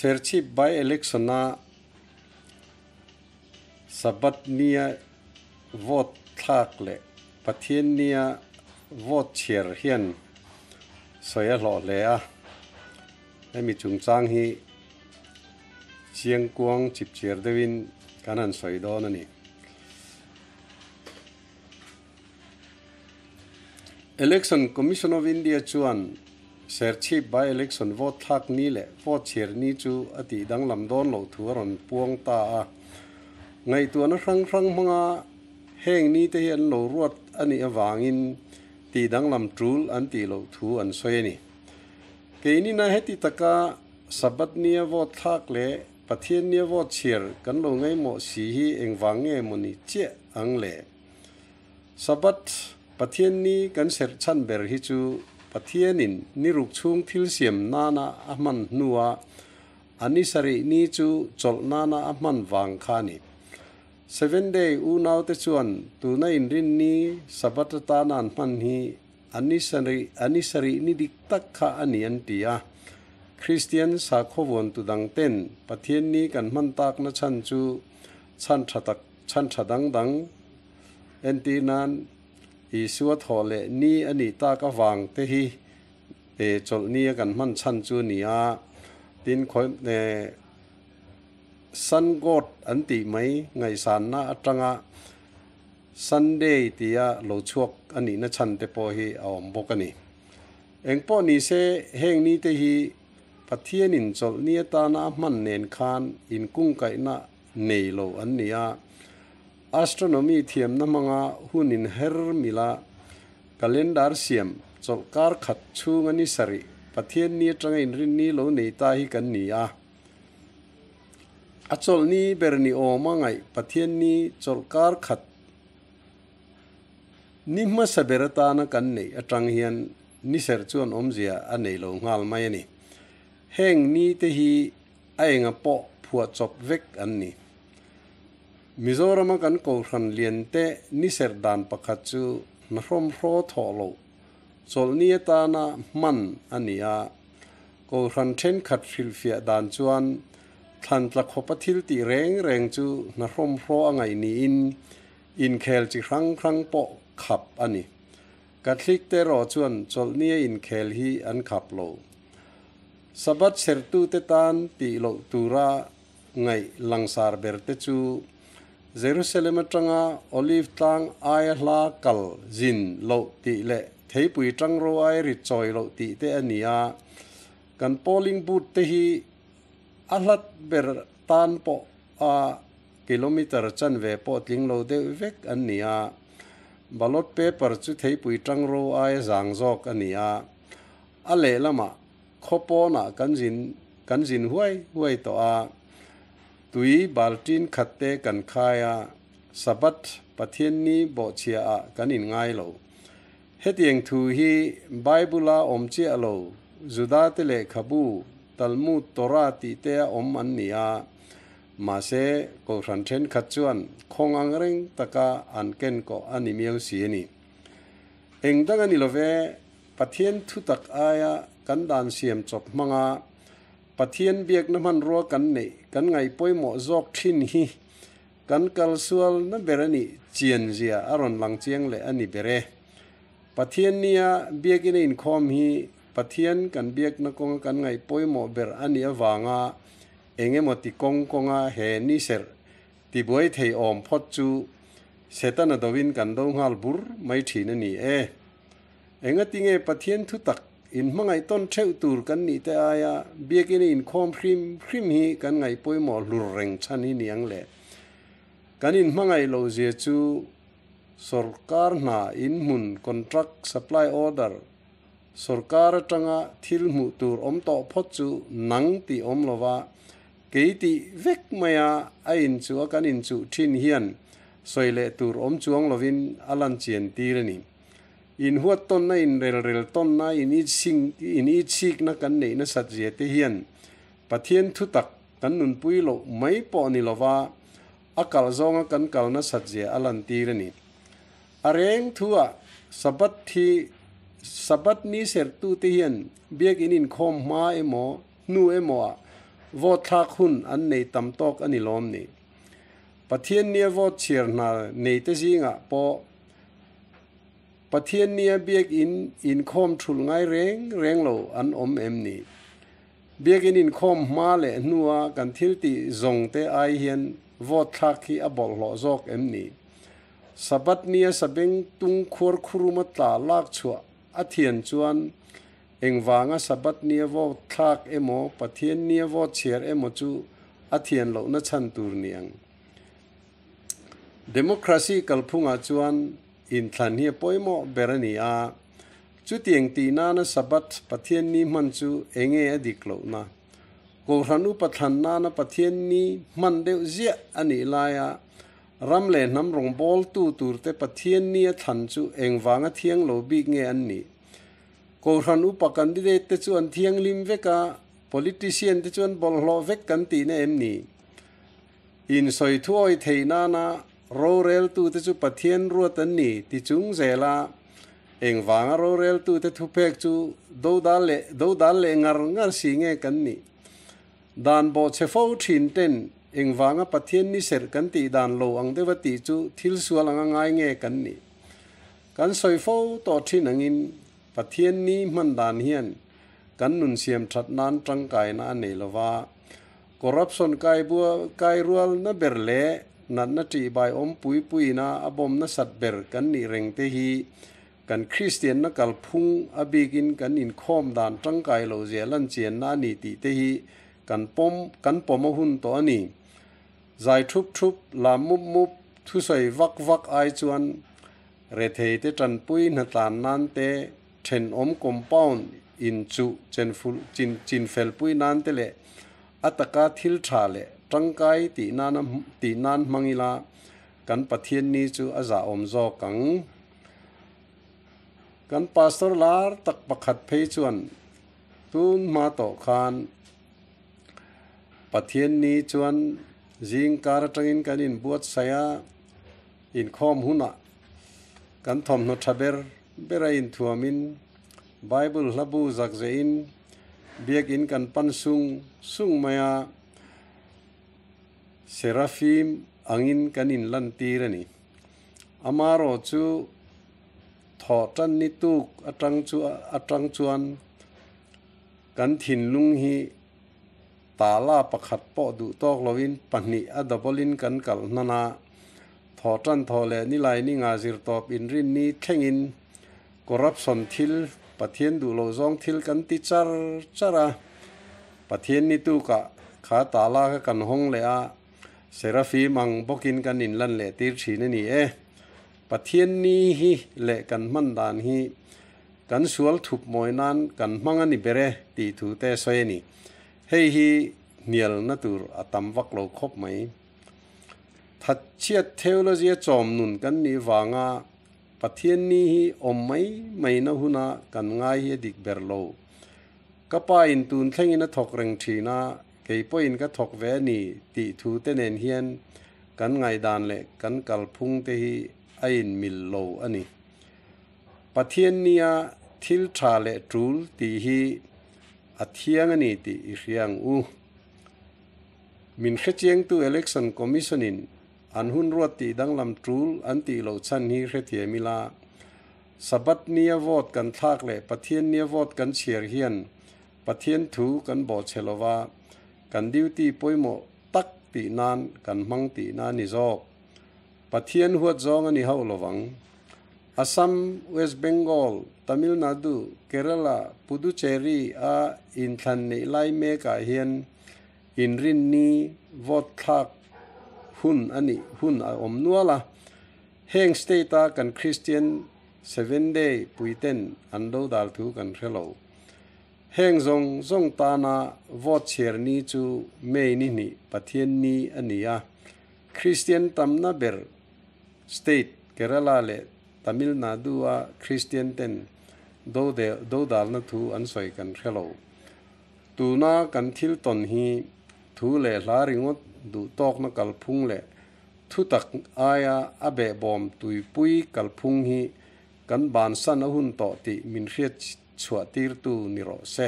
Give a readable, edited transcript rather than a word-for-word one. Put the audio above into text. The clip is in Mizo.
Serchhip by-election-a Sabbath nia vote thlak leh Pathian nia vote chhiar hian sawi a hlawh hle a. Hemi chungchang hi chiangkuang chipchiar deuhin kan han sawi dawn a ni. Election Commission of India chuan Serchhip by-election vote thlak ni leh vote chhiar ni chu a tih danglam dawn loh thu a rawn puang ta a. Ngaihtuahna hrang hrang hmanga heng ni te hi an lo ruat a nih avangin tih danglam tul an tih loh thu an sawi a ni. Keinina heti taka Sabbath nia vote thlak leh Pathian nia vote chhiar kan lo ngaihmawh si hi engvang nge maw ni chiah ang le? Sabbath, Pathian ni kan serh chhan ber hi chu Pathianin ni ruk chhung thil siam nana a hman hnua a ni sarih ni chu chawlh nana a hman vang kha a ni. Seven Day unaute chuan tuna inrin ni Sabbath atana an hman hi a ni sarih a ni sarih ni dik tak kha a ni an ti a. Kristian sakhaw vuantu dangten Pathian ni kan hman takna chhan chu chhan tha tak chhan tha dang dang Entir nan, Isua thawh leh ni a nih tak avang te hi chawlh ni a kan hman chhan chu a ni a, tin khawi Sun God an tih mai ngaihsanna atanga Sunday tia lo chhuak a nihna chhan te pawh hi a awm bawk a ni. Engpawh ni se heng ni te hi Pathianin chawlh ni atana a hman nen khan inkungkaihna nei lo an ni a. Astronomy thiamna hmanga hun inher mila calendar siam chawlhkar khat chhunga ni sarih Pathian ni atanga inrin ni lo nei ta hi kan ni a. A chawlh ni ber ni awma ngaih Pathian ni chawlhkar khat ni hmasa ber atana kan neih atang hian ni serh chuan awmzia a nei lo nghal mai a ni. Heng ni te hi a enga pawh phuah chawp vek an ni. Mizorama kan Kohhran liante ni serh dan pakhat chu hnahrawmhraw thawh loh chawlhni atana hman a ni a. Kohhran thenkhat hrilhfiah dan chuan thlan tla khawpa thil tih reng reng chu hnahrawmhraw a ngaih niin inkhel chi hrang hrang pawh khap a ni. Catholic te erawh chuan chawlhnia inkhel hi an khap lo. Sabbath serhtute tan tih loh tura ngaih langsar ber te chu Jerusalem atanga Olive tlang aia hla kal zin loh tih leh theipui tangro aia rit chawi loh tih te a ni a. Kan polling booth te hi a hlat ber tan pawh a kilometre chanve pawh tling lo deuh vek an ni a. Ballot paper chu theipui tangro aia zang zawk a ni a. A lehlamah khaw pawnah kan zin kan zin huai huai tawh a, tui baltin khat te kan khai a, Sabbath Pathianni bawhchhiaah kan inngai lo. Hetiang thu hi Bible-a awm chiah lo, Judate lehkhabu, Talmud, Torah tih te a awm an ni a, mahse Kohhran thenkhat chuan khawng ang reng taka an kenkawh a ni miau si a ni. Eng dang a ni lo ve, Pathian thutak aia kan dan siam chawp hmanga Pathian biakna hmanrua kan neih kan ngaih pawimawh zawk thin hi kan kalsual na ber a nih chian zia a rawn lang chiang leh a ni ber e. Pathian nia biakina inkhawm hi Pathian kan biakna kawnga kan ngaih pawimawh ber a nih avanga eng emaw ti kawng kawnga he ni serh tibuai thei awm phawt chu Setana doin kan do nghal bur mai thin a ni e. Engatinge Pathian thu tak inhmangaih tawn theuh tur kan nih te aia biakina inkhawm hrim hrim hi kan ngaih pawimawh hlur reng chhan hi niang le. Kan inhmangaih loh zia chu sawrkar hna inhmun contract supply order sawrkar atanga thil hmuh tur awm tawh phawt chu nang tih awm lova kei tih vek maia a inchuh a kan inchuh thin hian sawi leh tur awm chuang lovin a lan chian tir a ni. Inhuat tawnna, inrelrel tawnna, initsikna kan neih nasat zia te hian Pathian thutak kan nunpui loh mai pawh ni lova a kal zawnga kan kal nasat zia a lantir a ni. A reng thuah Sabbath hi Sabbath ni serhtute hian biakinn inkhawm hma emaw hnu emaw ah Vote thlak hun an nei tam tawk a ni lawm ni? Pathian nia vote chhiar hna neite zingah pawh Pathian nia biakinn inkhawm thulh ngai reng reng lo an awm em ni? Biakinn inkhawm hma leh hnua kan thil tih zawng te ai hian vote thlak hi a bawlhhlawh zawk em ni? Sabbath nia sabeng tung khuar khuruma tla lak chhuah a thian chuan Engvanga Sabbath nia vote thlak emaw Pathian nia vote chhiar emaw chu a thian lohna chhan tur ni ang. Democracy kalphungah chuan inthlan hi a pawimawh ber a ni a, chutiang tih nana Sabbath Pathian ni hman chu enge a dik lohna? Kohhran upa thlan nana Pathian ni hman deuh ziah a nih laia ram leh hnam rawngbawltu turte Pathian nia thlan chu engvanga thiang lo bik nge an nih? Kohhran upa candidate te chu an thianghlim vek a, politician te chu an bawlhhlawh vek kan tihna em ni? Insawi thuawi thei nana roreltu te chu Pathian ruat an ni ti chung zela engvanga roreltu te thupek chu dodal leh dodal leh ngar ngar si nge kan nih? Dan bawhchhe fo thin ten engvanga Pathian ni serh kan tih dan lo ang deuha tih chu thil sual anga ngai nge kan nih? Kan sawi fo tawh thin angin Pathian ni hman dan hian kan nun siam that nan tangkaina a nei lova, corruption kai bua kai rual na ber leh natna tihbai awm pui puiina a bawm nasat ber kan nih reng te hi kan Kristianna kalphung a bikin kan inkhawm dan tangkai lo zia lan chianna a ni tih te hi kan pawm kan pawm a hun tawh a ni. Zai thup thup, lam mup mup, thusawi vak vak ai chuan Rethei te tanpui hnatlan nan te, thenawm compound in chuh chenful chin chinfelpui nan te leh a taka thil tha leh tangkai tih nana tih nan hmang ila kan Pathian ni chu a zahawm zawk ang. Kan pastor lar tak pakhat phei chuan tun hma tawh khan Pathian ni chuan zing kar atangin kan inbuatsaih a, Inkhawm hunah kan thawmhnaw tha ber ber a inthuamin Bible hlabu zak zehin biakin kan pan sung sung mai a, Seraphim angin kan inlantir a ni. Amarawh chu thawh tan ni tuk atang chu atang chuan kan thinlung hi Tala pakhat pawh duh tawk loin pahnih a double-in kan kalh hnan a, thaw tan thaw leh nilai ni nga zir tawp inrinni thlengin corruption thil, Pathian duh lo zawng thil kan ti char char a. Pathian ni tukah kha tala kha kan hawng leh a, Seraphim ang bawkin kan inlan leh tir thin a ni e. Pathian ni hi leh kan hman dan hi Kan sual thup mawi nan kan hmang a ni ber e tih thu te sawi a ni. Hei hi hnialna tur a tam vak lo khawp mai. Thatchhiat theology a chawm nun kan nih vanga Pathian ni hi awm mai mai na huna kan ngai hi a dik ber lo. Ka pa in tun thlengin a thawk reng thin a, kei pawhin ka thawk ve a ni tih thu te nen hian kan ngaihdan leh kan kalphung te hi a inmil lo a ni. Pathian nia thil tha leh tul tih hi a thiang a ni tih i hria ang u. Min hrechiangtu Election Commission in an hun ruat tih danglam tul an tih loh chhan hi hrethiam ila, Sabbath nia vote kan thlak leh Pathian nia vote kan chhiar hian Pathian thu kan bawhchhe lova, kan duty pawimawh tak tih nan kan hmang tihna a ni zawk. Pathian huat zawng a ni hauh lovang. Assam, West Bengal, Tamil Nadu, Kerala, Puducherry a inthlan neih lai mekah hian inrinni vote thlak hun a nih hun a awm nual a. Heng state a kan Christian Seven Day puiten an do dal thu kan hre lo. Heng zawng zawng tana vote chhiar ni chu May ni hnih Pathian ni a ni a. Kristian tamna ber state Kerala leh Tamil Nadu-a Kristian ten dodalna thu an sawi kan hre lo. Tuna kan thil tawn hi thu leh hla ringawt duhtawkna kalphung leh thutak aia a behbawm tuipui kalphung hi kan bansan a hun tawh tih min hriat chhuah tirtu ni rawh se.